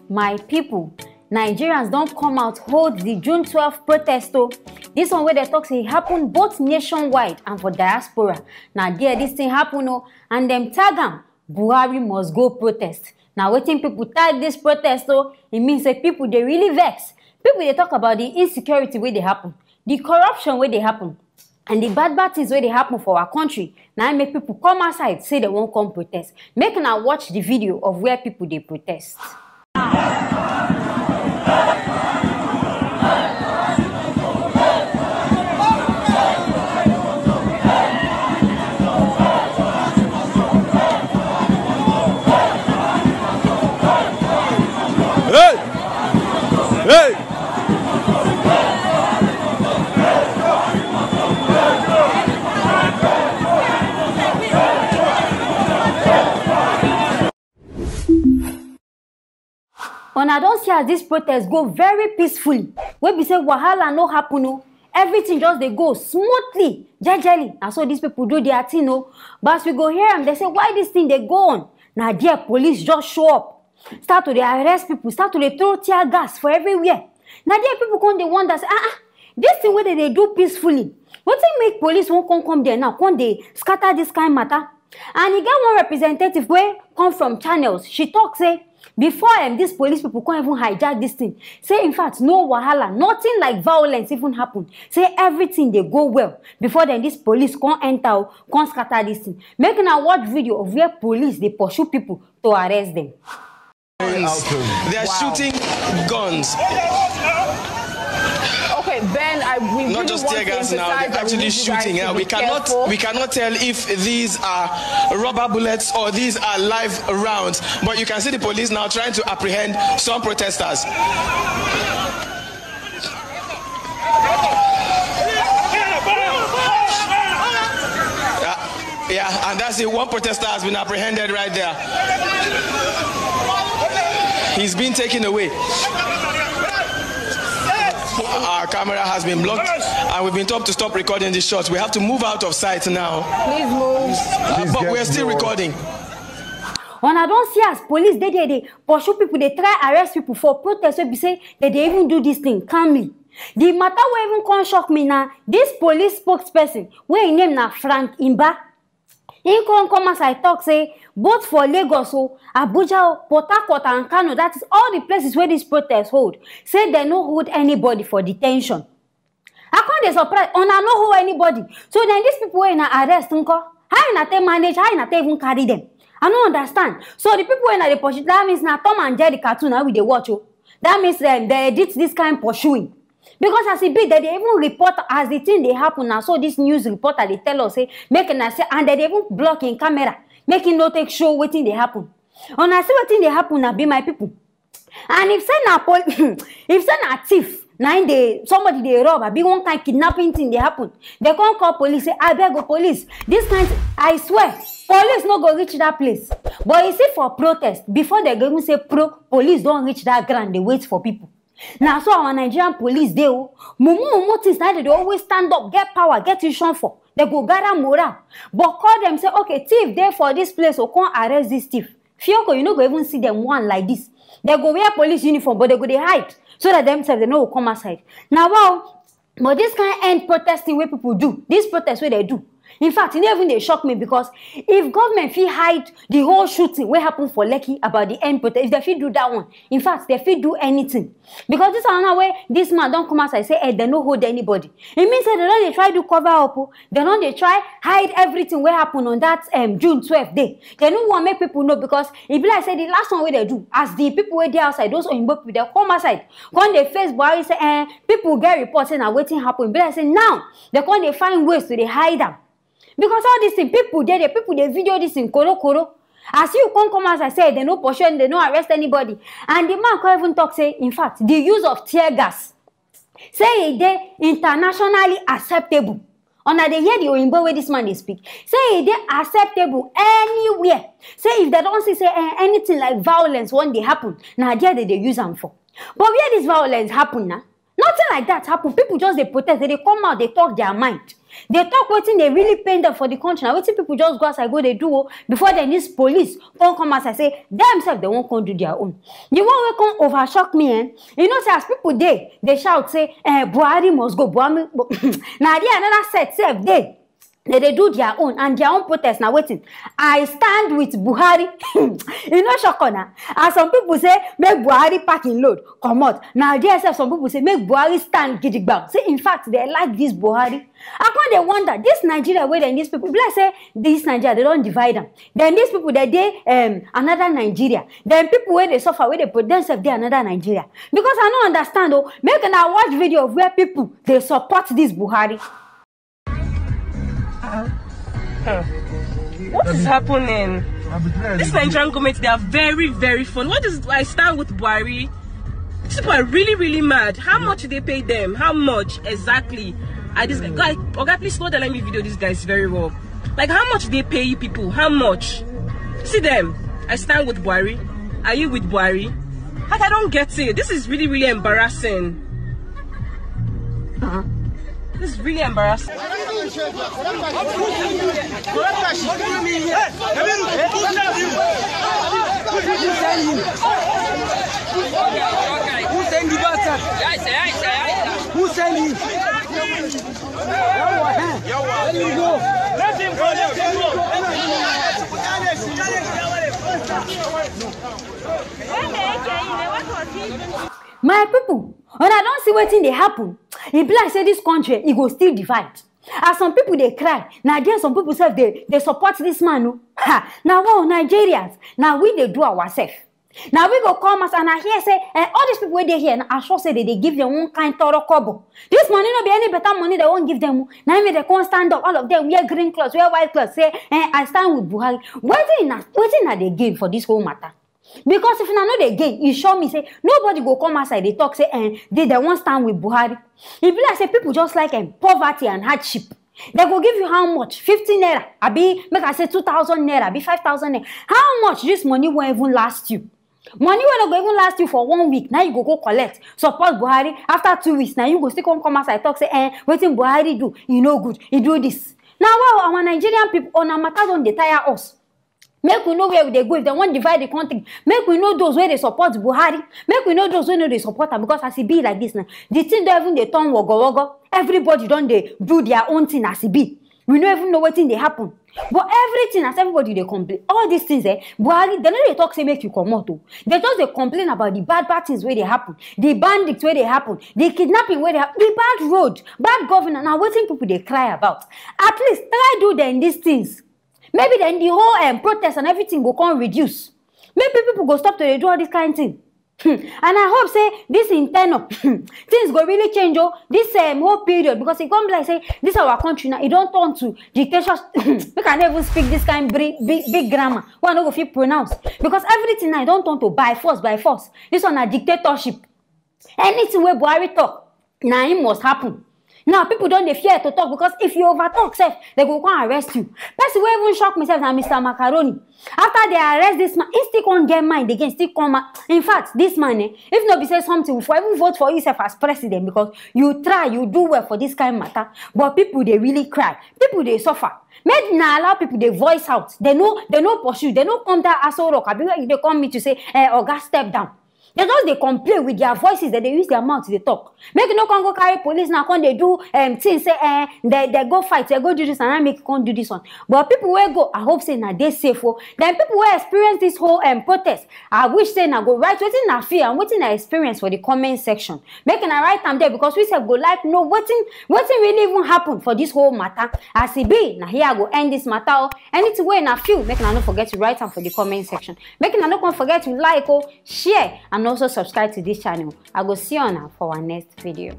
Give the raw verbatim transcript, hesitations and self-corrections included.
My people, Nigerians don come out hold the June twelve protest o. This one wey dem talk say e happen both nationwide and for diaspora. Na there this thing happen o, and dem tag am, "Buhari must go" protest. Na wetin people tag this protest o. E mean say people dey really vex. People dey talk about the insecurity wey dey happen, the corruption wey dey happen, and the bad bad things wey dey happen for our country. Na im make people come outside say dem wan come protest. Make una watch the video of where people dey protest. Hey! Hey! Una don see as this protest go very peacefully, wey be say wahala no happen o. Everything just dey go smoothly, jejely. Na so these people do their thing o. But as we go hear am, dem say, "Why this thing dey go on?" Na there police just show up, start to dey arrest people, start to dey throw tear gas for everywhere. Na there people come dey wonder say, "Ah, ah, this thing wey dem dey do peacefully, wetin make police wan come come there now, come dey scatter this kind matter?" And e get one representative wey come from Channels. She talk say before, um, these police people come even hijack this thing, say in fact no wahala, nothing like violence even happen. Say everything dey go well before then this police come enter o, come scatter this thing. Make una watch video of where police dey pursue people to arrest them. They are shooting guns. Okay, Ben, I we Not really just want tear to gas now, emphasize they're that we actually need you guys shooting. to Yeah, be we cannot careful. we cannot tell if these are rubber bullets or these are live rounds. But you can see the police now trying to apprehend some protesters. Yeah, yeah, and that's it. One protester has been apprehended right there. He's been taken away. Our camera has been blocked, and we've been told to stop recording these shots. We have to move out of sight now. Please move. Uh, Please but get we're still going. recording. Una don see as police dey there dey pursue people, dey try arrest people for protest wey be say dem dey even do this thing calmly. The matter wey even come shock me na this police spokesperson wey im name na Frank Imba. Im come come outside talk say both for Lagos o, Abuja o, Port Harcourt and Kano, that is all the places wey this protest hold, say dem no hold anybody for detention. I come dey surprise, una no hold anybody. So then these people wey una arrest nko? How una take manage? How una take even carry them? I no understand. So the people wey una dey pursue, that means na Tom and Jerry cartoon na we dey watch o. That means um, they edit this kind pursuing. Because as e be, dem dey even report as the thing dey happen na so this news reporter dey tell us say make una say, and dem dey even block im camera make im no take show wetin dey happen. Una see wetin dey happen na be my people. And if say na pol if say na thief na im dey, somebody dey rob, abi one kind kidnapping thing dey happen, dem come call police say, "Abeg o police, this kind thing," I swear police no go reach that place. But you see for protest, before dem go even say pro, police don reach that ground dey wait for people. Na so our Nigerian police dey o. Mumu mumu things na dem dey always stand up, get power, get vision for. Dem go gather morale. But call dem say, "Okay, thief dey for this place o, come arrest this thief." Fioko, you no go even see them one like this. They go wear police uniform, but they go dey hide so that themselves they no go come outside. Now, wow, but this kind end protesting wey people do, this protest wey they do, in fact, e no even dey shock me, because if government fit hide the whole shooting wey happen for Lekki about the end protest, if they fit do that one, in fact, they fit do anything. Because this one now wey this man don come outside say, eh, they no hold anybody. E mean say they don dey try do cover up o. They don dey try hide everything wey happen on that um, June twelfth day. They no wan make people know, because e be like say the last one wey they do, as the people wey dey outside, those oyinbo people, they come outside, come dey face Buhari say, eh, people get report say na wetin happen. E be like say now they come dey find ways to dey hide am. Because all this thing, people dey there, people dey video this thing, koro koro. As you come come outside say they no pursue, they no arrest anybody, and the man come even talk say, in fact, the use of tear gas, say e dey internationally acceptable. Una dey hear the oyinbo wey this man dey speak? Say e dey acceptable anywhere. Say if they don see say eh, anything like violence wan dey happen, na there they dey use am for. But where this violence happen na? Nothing like that happen. People just dey protest, they dey come out, they talk their mind. Dey talk wetin dey really pain dem for the country. Na wetin people just go outside go dey do o, before dem, this police come come outside say dem sef dem wan come do their own. The one wey come overshock me, eh, you know say as people dey dey shout say, eh, Buhari must go, Buhari, na there another set sef dey. They dey do their own, and their own protest na wetin? I stand with Buhari. E no shock una? As some people say make Buhari pack im load comot, na there sef some people say make Buhari stand gidigba. Say in fact they like this Buhari. I come dey wonder, this Nigeria wey dem, these people, be like say this Nigeria they don divide am. Then these people they dey, um, another Nigeria. Then people wey dey suffer, wey dey put themselves dey another Nigeria. Because I no understand o. Make una watch video of where people dey support this Buhari. What is happening? This Nigerian government, they are very, very fun. What is, I stand with Buhari. These people are really, really mad. How much do they pay them? How much exactly? Are this guy, okay, please go there, let me video these guys very well. Like, how much do they pay you people? How much? See them. I stand with Buhari. Are you with Buhari? Like, I don't get it. This is really, really embarrassing. This is really embarrassing. Who send the bastard? Who send him? Let him go. Let him go. Let him go. My people, una don see wetin dey happen? E be like say this country e go still divide. As some people dey cry, na there some people sef dey dey support this man o. Ha! Na wow, Nigerians, na we dey do ourselves. Na we go come as and I hear say, eh, all these people wey dey here, na I sure say they dey give them one kind toro kobo. This money no be any better money they wan give them o. Na im make they come stand up, all of them wear green clothes, wear white clothes, say, eh, I stand with Buhari. Wetin na wetin na dey gain for this whole matter? Because if una no dey gain, e sure me say nobody go come outside dey talk say, eh, they, they wan stand with Buhari. E be like say people just like, eh, poverty and hardship. They go give you how much? Fifty naira, abi make I say two thousand naira, abi five thousand naira. How much this money won't even last you? Money wey no go even last you for one week, now you go go collect, support Buhari. After two weeks, now you go still come come outside talk say, eh, wetin Buhari do, e no good, e do this. Now, wow, our Nigerian people, on our matter don dey tire us. Make we know where we dey go. If they wan divide the country, make we know those wey dey support Buhari. Make we know those wey no dey support am, because as e be like this now, the thing don even dey turn wogo wogo. Everybody don dey do their own thing as e be. We no even know wetin dey happen. But everything, as everybody dey complain, all these things, eh, Buhari, they no dey talk say make you comot o. They just dey complain about the bad bad things wey dey happen, the bandits wey dey happen, the kidnapping wey dey happen, the bad road, bad governance. Na wetin people dey cry about. At least try do them these things. Maybe then the whole, um, protest and everything go come reduce. Maybe people go stop to dey do all this kind thing. Hmm. And I hope say this in ten ure, things go really change o. This, um, whole period, because e come be like say this our country now, e don turn to dictatorship. Make I no even speak this kind big, big, big grammar wey I no go fit pronounce, because everything now e don turn to by force, by force. This one na dictatorship. Anything wey Buhari talk, na im must happen. Now people don dey fear to talk, because if you over talk sef, they go come arrest you. Person wey even shock me sef na Mister Macaroni. After they arrest this man, he still come get mind again, still come out. In fact, this man, eh, if no be say something, we for even vote for you sef as president, because you try, you do well for this kind matter. But people dey really cry, people dey suffer. Make na allow people dey voice out. They no, they no pursue, they no come that Aso Rock, abi where you dey come meet you say, eh, Oga, step down. They just dey complain with their voices, that they use their mouth dey talk. Make you no come go carry police now, come dey do, um, things say, eh, they, they go fight, they go do this and I make you come do this one. But people wey go, I hope say na dey safe o. Then people wey experience this whole, um, protest, I wish say na go write wetin na feel and wetin na experience for the comment section. Make una write am there, because we sef go like know wetin wetin really even happen for this whole matter. As e be, na here I go end this matter o. Anything wey na feel, make una no forget to write am for the comment section. Make una no come forget to like o, share, and also subscribe to this channel. I go see you on for our next video.